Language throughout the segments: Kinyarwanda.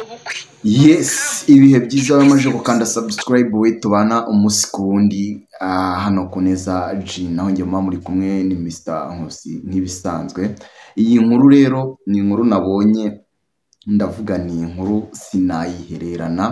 Ubukwe. Yes, ibihe byiza. Wamaze gukanda subscribe, we tubana umunsi ku wundi hano ku Neza G, naho njye muba muri kumwe ni Mr Nkusi nk'ibisanzwe. Iyi nkuru rero ni inkuru nabonye, ndavuga ni inkuru sinayihererana.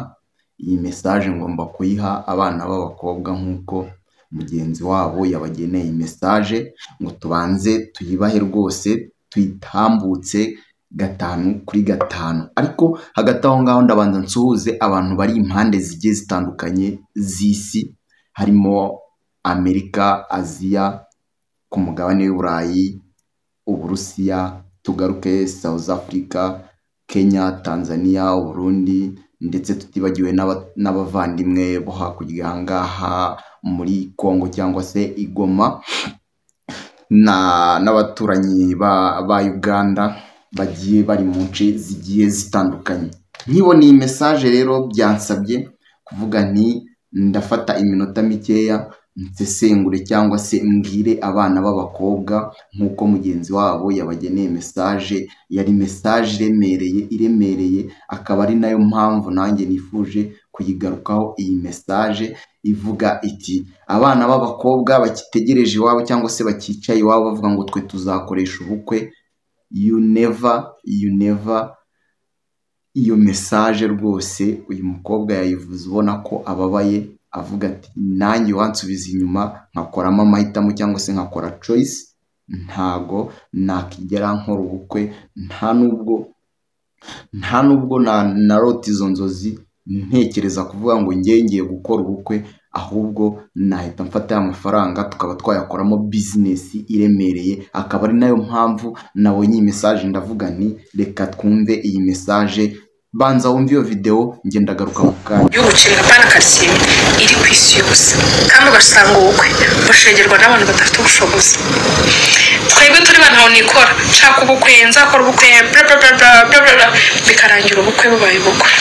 Iyi message ngomba kuyiha abana b'abakobwa nk'uko mugenzi wabo yabageneye message, ngo tubanze tuyibahe rwose, tuyitambutse gatanu kuri gatanu. Ariko hagati aho ngaho ndabanza nsuhuze abantu bari impande zigiye zitandukanye z'isi, harimo Amerika, Aziya, ku mugabane w'i Burayi, Uburusiya, tugaruke South Africa, Kenya, Tanzania, Uburundi, ndetse tutibagiwe n'abavandimwe bo hakurya aha ngaha muri Congo cyangwa se i Goma, n'abaturanyi ba Uganda bagiye bari mu nce zigiye zitandukanye. Nkibona iyi message rero byansabye kuvuga nti ndafata iminota mikeya nsesengure cyangwa se mbwire abana b'abakobwa nk'uko mugenzi wabo yabageneye message. Yari message iremereye, iremereye, akaba ari nayo mpamvu nanjye nifuje kuyigarukaho. Iyi message ivuga iti: abana b'abakobwa bakitegereje iwabo cyangwa se bakicaye iwabo bavuga ngo twe tuzakoresha ubukwe, you never, you never. Iyo message rwose uyu mukobwa yayivuze ubona ko ababaye, avuga ati nanjye wansubiza inyuma nkakoramo amahitamo cyangwa se nkakora choice, ntago nakigera nkora ubukwe, nta nubwo narota izo nzozi ntekereza kuvuga ngo njye ngiye gukora ubukwe, ahubwo nahita mfata ya mafaranga tukaba twayakoramo business iremereye. Akaba ari nayo mpamvu nabonye iyi message ndavuga nti reka twumve iyi message. Banza wumve iyo videwo, njye ndagaruka mu kanya. Y'ubucinga pana karitsiye iri ku isi yose, kandi ugasanga ubukwe bushegerwa n'abantu badafite ubushobozi. Twebwe turi ba ntaho nikora, nshaka ubukwe, nzakora ubukwe, bla bla bla bla bla bla bla, bikarangira ubukwe bubaye ubukwe.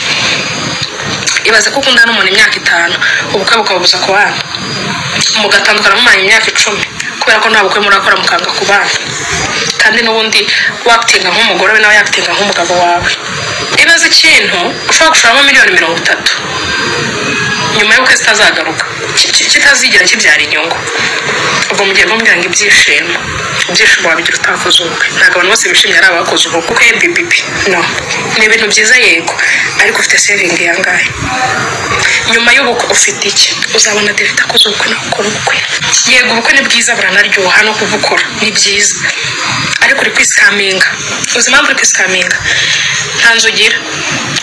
Ibaze ko ukundana n'umuntu imyaka 5, ubukwe bukabubuza kubana, mugatandukana mumaranye imyaka 10 kubera ko nta bukwe murakora, mukanga kubana, kandi n'ubundi wakitinga nk'umugore we, nawe yakitinga nk'umugabo wawe. Ibaze ikintu ushobora gushoramo miliyoni 30 nyuma y'uko zitazagaruka, kitazigera kibyara inyungu. Ubwo mugiye kumbwira ngo ibyishimo, ibyishimo wabigira utakoze ubukwe? Ntabwo abantu bose bishimye ari abakoze ubukwe. Kuko bibibi no ni ibintu byiza, yego, ariko ufite saving yangahe? Nyuma y'ubukwe ufite iki? Uzabona David akoze ubukwe, nawe ukora ubukwe. Yego, ubukwe ni bwiza, buranaryoha, no kubukora ni byiza, ariko uri kwisikaminga. Uzi impamvu uri kwisikaminga? Nta nzu ugira,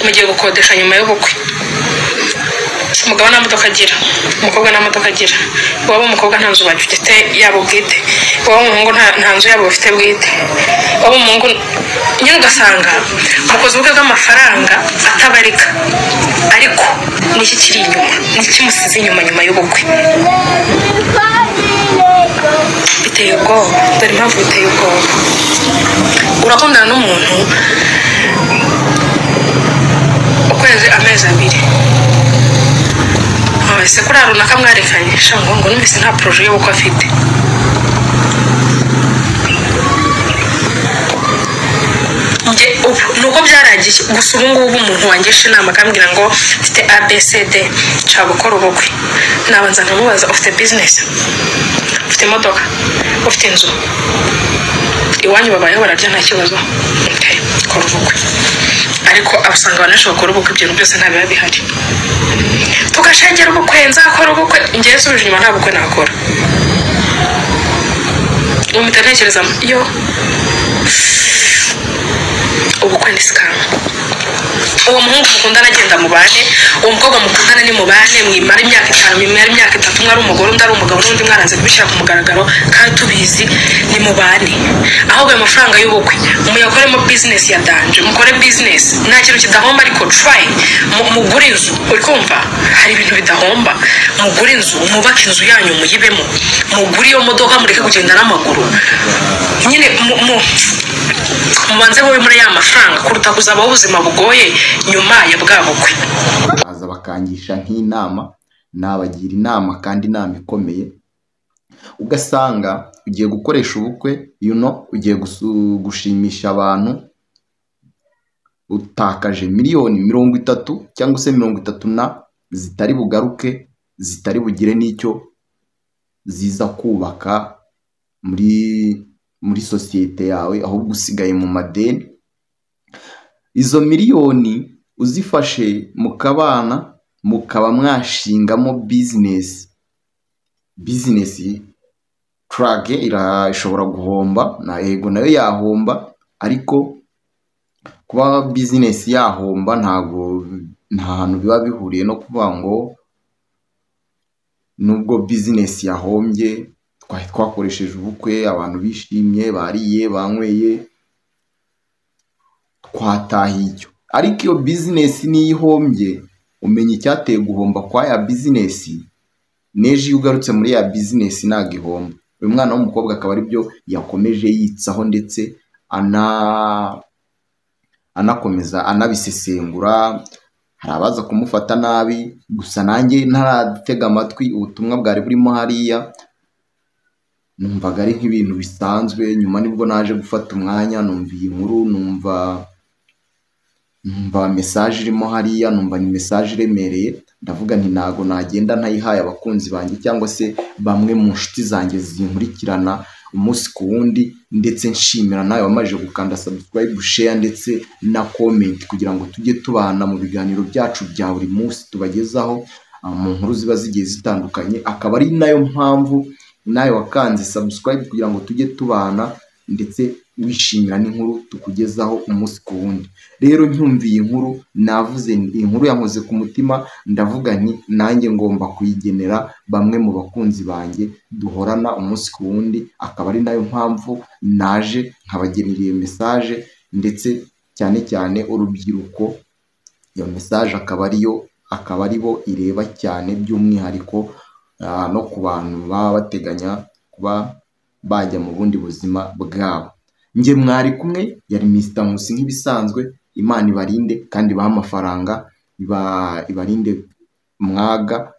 mugiye gukodesha nyuma y'ubukwe. Umugabo nta modoka agira, umukobwa nta modoka agira. Waba umukobwa nta nzu bafite yabo bwite, waba umuhungu nta nzu yabo bafite bwite, waba umuhungu nyine ugasanga mukoze ubukwe bw'amafaranga atabarika. Ariko niki kiri inyuma? Niki musize inyuma nyuma y'ubukwe? Biteye ubwoba. Dore impamvu biteye ubwoba: urakundana n'umuntu ukwezi, amezi 2, ese kuriya runaka mwarekanye sha, ngo numvise nta projet y'ubukwe afite. Njye ubu ni uko byaragiye gusa. Ubu ngubu umuntu wangisha inama akambwira ngo mfite ABCD, nshaka gukora ubukwe, nabanza nkamubaza: ufite business? Ufite imodoka? Ufite inzu? Iwanyu babayeho, bararya, nta kibazo? Okay, kora ubukwe. Ariko usanga abantu benshi bakora ubukwe ibintu byose nta biba bihari, tugashengera ubukwe, nzakora ubukwe. Njyewe nsubije inyuma, nta bukwe nakora. Ubu mpita ntekereza yo ubukwe ni scam. Uwo muhungu mukundana agenda mubane, uwo mukobwa mukundana ni mubane, mwimara imyaka 5, mwimara imyaka 3, umwe ari umugore undi ari umugabo, n'undi mwaranze kubishyira ku mugaragaro kandi tubizi, ni mubane. Ahubwo ayo mafaranga y'ubukwe muyakoremo business ya danger, mukore business. Nta kintu kidahomba, ariko try mugure inzu. Uri kumva hari ibintu bidahomba? Mugure inzu, mwubake inzu yanyu, muyibemo, mugure iyo modoka, mureke kugenda n'amaguru nyine, mubanze mube muri ya mafaranga kuruta kuzabaho ubuzima bugoye nyuma ya bwa bukwe. Baza bakangisha nk'inama, nabagira inama kandi inama ikomeye. Ugasanga ugiye gukoresha ubukwe, ugiye gushimisha abantu. Utakaje 30 miliyoni cyangwa se 30 na zitari bugaruke, zitari bugire n'icyo ziza kubaka muri sosiyete yawe, ahubwo usigaye mu madeni. Izo miliyoni uzifashe mukabana, mukaba mwashingamo business turage, ishobora guhomba na yego nayo yahomba, ariko kuba business yahomba ntabwo nta hantu biba bihuriye no kuvuga ngo nubwo business yahombye, twari twakoresheje ubukwe, abantu bishimye, bariye, banyweye, twatahiye icyo. Ariko iyo business niyo ihombye, umenya icyateye guhomba kwa ya business, n'ejo iyo ugarutse muri ya business ntabwo ihomba. Uyu mwana w'umukobwa akaba aribyo yakomeje yitsaho, ndetse anakomeza anabisesengura. Hari abaza kumufata nabi, gusa nanjye ntaratega amatwi ubutumwa bwari burimo hariya, numvaga ari nk'ibintu bisanzwe. Nyuma nibwo naje gufata umwanya numva iyi nkuru, numva message irimo hariya, numva ni message iremereye. Ndavuga nti ntago nagenda ntayihaye abakunzi banjye cyangwa se bamwe mu nshuti zanjye zinkurikirana umunsi ku wundi, ndetse nshimira nawe wamaze gukanda subscribe, share ndetse na comment, kugira ngo tujye tubana mu biganiro byacu bya buri munsi tubagezaho mu nkuru ziba zigiye zitandukanye. Akaba ari nayo mpamvu nawe wakanze subscribe kugira ngo tujye tubana, ndetse wishimira n'inkuru tukugezaho umunsi ku wundi. Rero ncyumva iyi nkuru, navuze iyi nkuru yankoze ku mutima, ndavuga nti nanjye ngomba kuyigenera bamwe mu bakunzi banjye duhorana umunsi ku wundi. Akaba ari nayo mpamvu naje nkabagenera iyo message, ndetse cyane cyane urubyiruko. Iyo message akaba ari bo ireba cyane by'umwihariko, no ku bantu baba bateganya kuba bajya mu bundi buzima bwabo. Njye mwari kumwe yari Mr Nkusi nk'ibisanzwe. Imana ibarinde kandi ibahe amafaranga, ibarinde mwaga,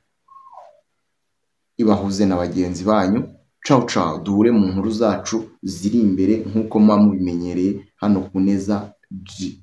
ibahuze na bagenzi banyu. Cawu cawu, duhure mu nkuru zacu ziri imbere nk'uko muba mubimenyereye hano ku Neza G.